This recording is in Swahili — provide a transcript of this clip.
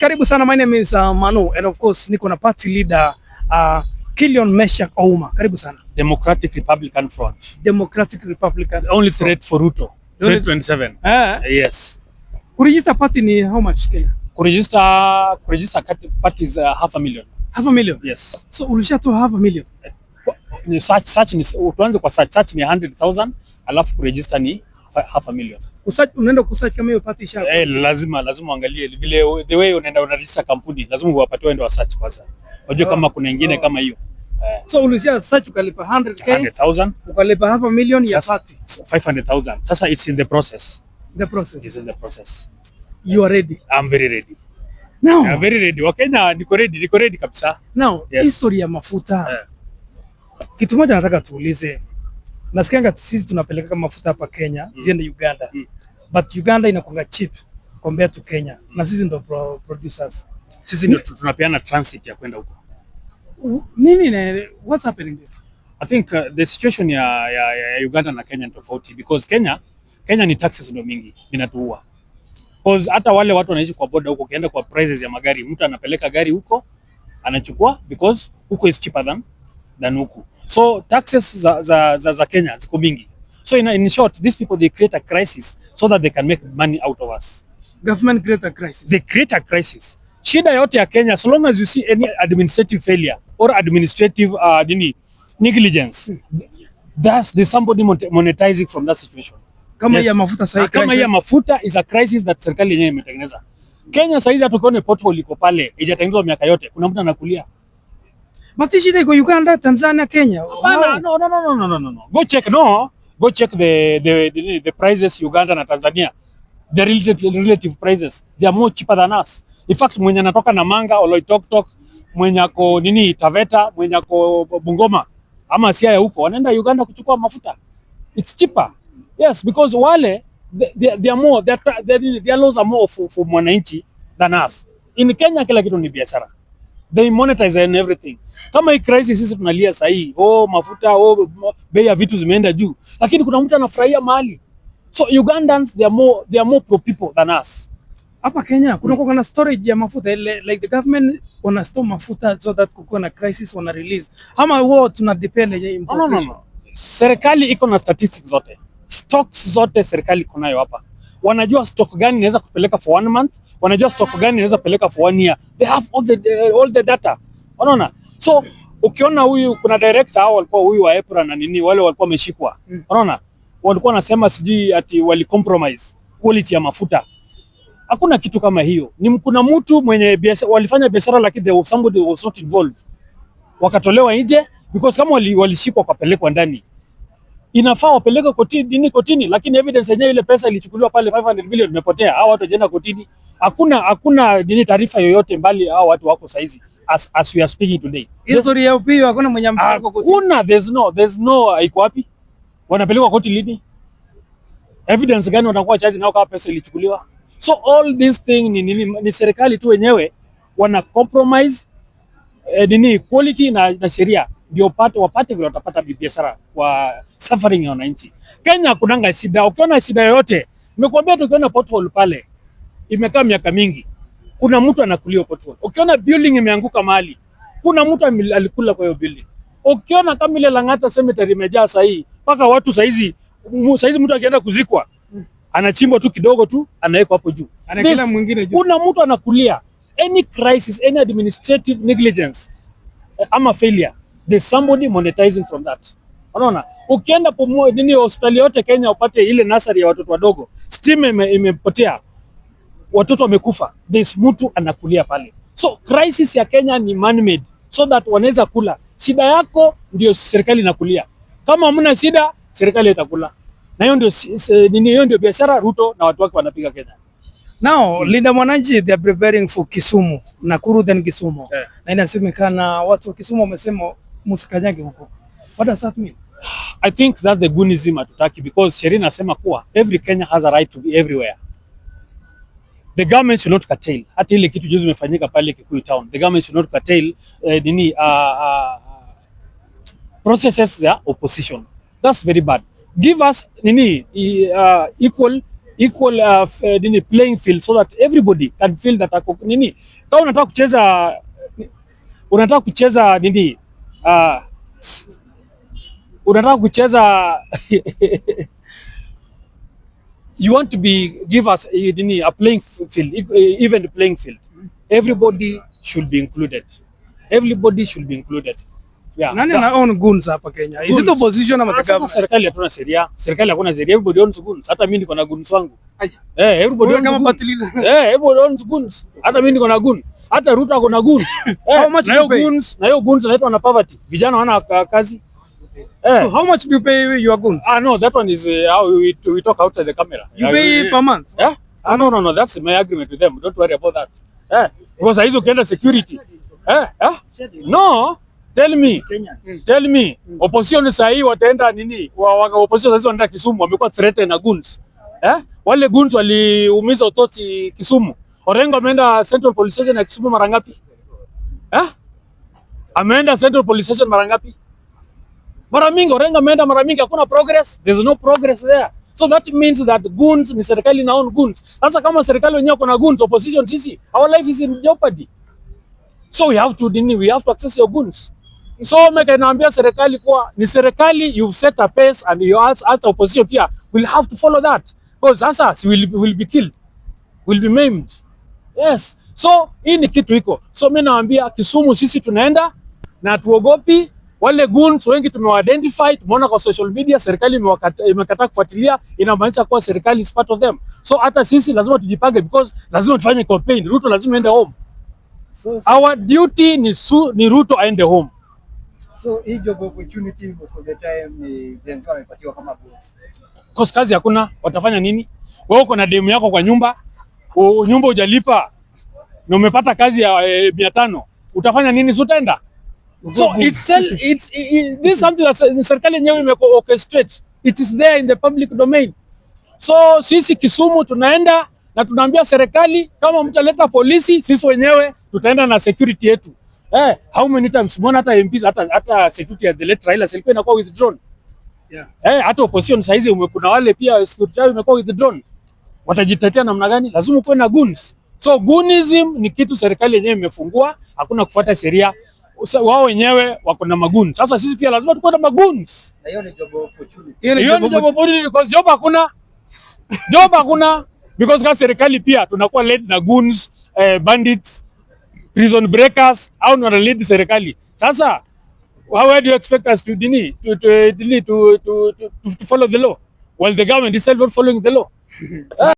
Karibu sana, my name is Manu and of course niko na party leader Killion Meshack Ouma. Karibu sana. Democratic Republican Front. Democratic Republican. The only threat for Ruto. The only- 2027. Yes. Kuregister party ni how much Kenya? Kuregister party is half a million. Half a million. Yes. So ulishatoa half a million. Ni search ni, tuanze kwa search. Search ni 100,000, alafu kuregister ni half a million. Kusearch, unaenda kusearch kama hiyo party isha. Eh, lazima uangalie vile the way unaenda unaregister kampuni, lazima uwapatie waende wa search kwanza. Wajue kama kuna ingine kama hiyo. So ulisha search, ukalipa 100K, 100,000. Ukalipa half a million ya Sasa- party. 500,000. Sasa it's in the process. The process. It's in the process. You are ready. I'm very ready. Now, I'm very ready. Wakenya niko ready kabisa. Now, Yes. history ya mafuta. Kitu moja nataka tuulize. Nasikianga sisi tunapeleka mafuta hapa Kenya ziende Uganda. But Uganda inakuanga cheap compared to Kenya. Na sisi ndo producers. Sisi ndio tunapeana transit ya kwenda huko. Nini na what's happening there? I think the situation ya Uganda na Kenya ni tofauti because Kenya ni taxes ndio mingi inatuua. Because hata wale watu wanaishi kwa border huko, ukienda kwa prices ya magari, mtu anapeleka gari huko anachukua because huko is cheaper than huku. So taxes za Kenya ziko mingi. So in short, these people, they create a crisis so that they can make money out of us. Government create a crisis. They create a crisis. Shida yote ya Kenya, so long as you see any administrative failure or administrative nini, negligence, there's somebody monetizing from that situation. Kama Yes. ya mafuta sasa. Kama ya mafuta is a crisis that serikali yenyewe imetengeneza. Kenya saizi hata ukiona pothole iko pale, haijatengenezwa miaka yote, kuna mtu anakulia. But shida iko Uganda, Tanzania, Kenya. Hapana, How? No, no, no, no, no, no, no, no. Go check, no. Go check the prices Uganda na Tanzania. The relative prices. They are more cheaper than us. In fact, mwenye anatoka Namanga, Oloitoktok, mwenye ako nini Taveta, mwenye ako Bungoma ama Siaya huko wanaenda Uganda kuchukua mafuta. It's cheaper. Yes, because wale they are more their laws are more for mwananchi than us. In Kenya kila kitu ni biashara. They monetize and everything. Kama hii crisis sisi tunalia sahii, oh mafuta, oh bei ya vitu zimeenda juu, lakini kuna mtu anafurahia mahali. So Ugandans, they are more pro people than us. Hapa Kenya kuna kuwa na storage ya mafuta ile, like the government wana store mafuta so that kukiwa na crisis wana release, ama wao tuna depend yenye No, no, no, importation? No. Serikali iko na statistics zote, stocks zote serikali iko nayo hapa. Wanajua stock gani inaweza kupeleka for one month, wanajua stock gani inaweza kupeleka for one year. They have all the data. Unaona? So ukiona huyu kuna director hao walikuwa huyu wa EPRA na nini, wale walikuwa wameshikwa. Unaona? Walikuwa wanasema sijui ati wali compromise quality ya mafuta. Hakuna kitu kama hiyo. Ni kuna mtu mwenye biashara, walifanya biashara lakini there was somebody was not involved. Wakatolewa nje because kama walishikwa wakapelekwa ndani, inafaa wapeleke kotini, lakini evidence yenyewe, ile pesa ilichukuliwa pale 500 million imepotea. Hao watu wajaenda kotini, hakuna nini, taarifa yoyote mbali hao watu wako saizi as we are speaking today. History ya Opiyo, hakuna mwenye amepelekwa kotini. Hakuna, there's no, iko wapi? Wanapelekwa koti lini? Evidence gani wanakuwa charge nao kama pesa ilichukuliwa? So all this thing ni nini? Ni serikali tu wenyewe wana compromise nini, quality na sheria ndio wapate vile watapata biashara kwa suffering ya wananchi. Kenya kunanga shida, ukiona shida yoyote, nimekuambia tu, ukiona pothole pale imekaa miaka mingi, kuna mtu anakulia pothole. Ukiona building imeanguka mahali, kuna mtu alikula kwa hiyo building. Ukiona kama ile Lang'ata Cemetery imejaa sahii, mpaka watu saizi mtu akienda kuzikwa anachimbwa tu kidogo tu, anawekwa hapo juu. Anaekelea mwingine juu. Kuna mtu anakulia. Any crisis, any administrative negligence ama failure, there's somebody monetizing from that. Unaona, ukienda pumua nini hospitali yote Kenya upate ile nursery ya watoto wadogo, stima imepotea, watoto wamekufa, there's mtu anakulia pale. So crisis ya Kenya ni man made so that wanaweza kula. Shida yako ndio serikali inakulia. Kama hamna shida, serikali itakula. Na hiyo ndio nini, hiyo ndio biashara Ruto na watu wake wanapiga Kenya. Now, Linda Mwananchi, they are preparing for Kisumu, Nakuru then Kisumu. Na inasemekana watu wa Kisumu wamesema msikanyage huko. What does that mean? I think that the goonism hatutaki because sheria inasema kuwa every Kenya has a right to be everywhere. The government should not curtail. Hata ile kitu juzi imefanyika pale Kikuyu town. The government should not curtail nini, processes za opposition. That's very bad. Give us nini, equal equal nini playing field so that everybody can feel that ako nini. Kama unataka kucheza nini, unataka kucheza, you want to be give us nini, a playing field, even playing field. Everybody should be included. Everybody should be included. Yeah. Nani ana own guns hapa Kenya? Is it Guns. Opposition ama Ah, the sasa government? Serikali hatuna sheria. Serikali hakuna sheria. Everybody owns guns. Hata mimi niko na guns wangu. Aya. Eh, everybody Wewe owns kama guns. party leader. Eh, everybody owns guns. Hata mimi niko na gun. Hata Ruto ako na gun. Eh, How much na do hiyo you pay? Guns, na hiyo guns inaitwa na poverty. Vijana wana kazi. Eh. So how much do you pay your guns? Ah, no, that one is how we talk outside the camera. You Yeah, pay per month? Yeah? Ah, no, that's my agreement with them. Don't worry about that. Eh, because hizo ukienda security. Eh, eh? No, tell me. Tell me, opposition saa hii wataenda nini? Wa opposition sasa wanaenda Kisumu, wamekuwa threatened na goons. Eh? Wale goons waliumiza Ototi Kisumu. Orengo ameenda Central Police Station ya Kisumu mara ngapi? Eh? Ameenda Central Police Station mara ngapi? Mara mingi. Orengo ameenda mara mingi, hakuna progress. There's no progress there. So that means that goons ni serikali na own goons. Sasa kama serikali wenyewe kuna goons, opposition sisi, our life is in jeopardy. So we have to nini, we have to access your goons. So meka inaambia serikali kuwa ni serikali, you've set a pace and you as opposition pia will have to follow that. Because sasa si will be killed. Will be maimed. Yes. So hii ni kitu iko. So mimi naambia Kisumu sisi tunaenda na tuogopi wale goons wengi tumewa identify, tumeona kwa social media, serikali imekataa kufuatilia, inamaanisha kuwa serikali is part of them. So hata sisi lazima tujipange because lazima tufanye campaign. Ruto lazima ende home. So, Our duty ni Ruto aende home. So hii job opportunity most of the time ni Gen Z wamepatiwa kama goals. Cause kazi hakuna, watafanya nini? Wewe uko na demu yako kwa nyumba, nyumba hujalipa na umepata kazi ya 500, utafanya nini? Si utaenda? So it's it, it, this is something that serikali yenyewe ime orchestrate. It is there in the public domain. So sisi Kisumu tunaenda na tunaambia serikali kama mtaleta polisi, sisi wenyewe tutaenda na security yetu. Eh, how many times umeona hata MPs, hata security ya the late Raila ilikuwa inakuwa withdrawn. Eh, hata opposition saizi kuna wale pia security yao imekuwa withdrawn. Watajitetea namna gani? Lazima kuwe na goons. So goonism ni kitu serikali yenyewe imefungua, hakuna kufuata sheria. Wao wenyewe wako na magoons. Sasa sisi pia lazima tukuwe na magoons. Na hiyo ni job opportunity. Hiyo ni Hiyo ni job job opportunity because job hakuna. Job hakuna because kama serikali pia tunakuwa led na goons, bandits, prison breakers au ni wana lead serikali. Sasa how do you expect us to nini to, nini, to follow the law while the government itself not following the law?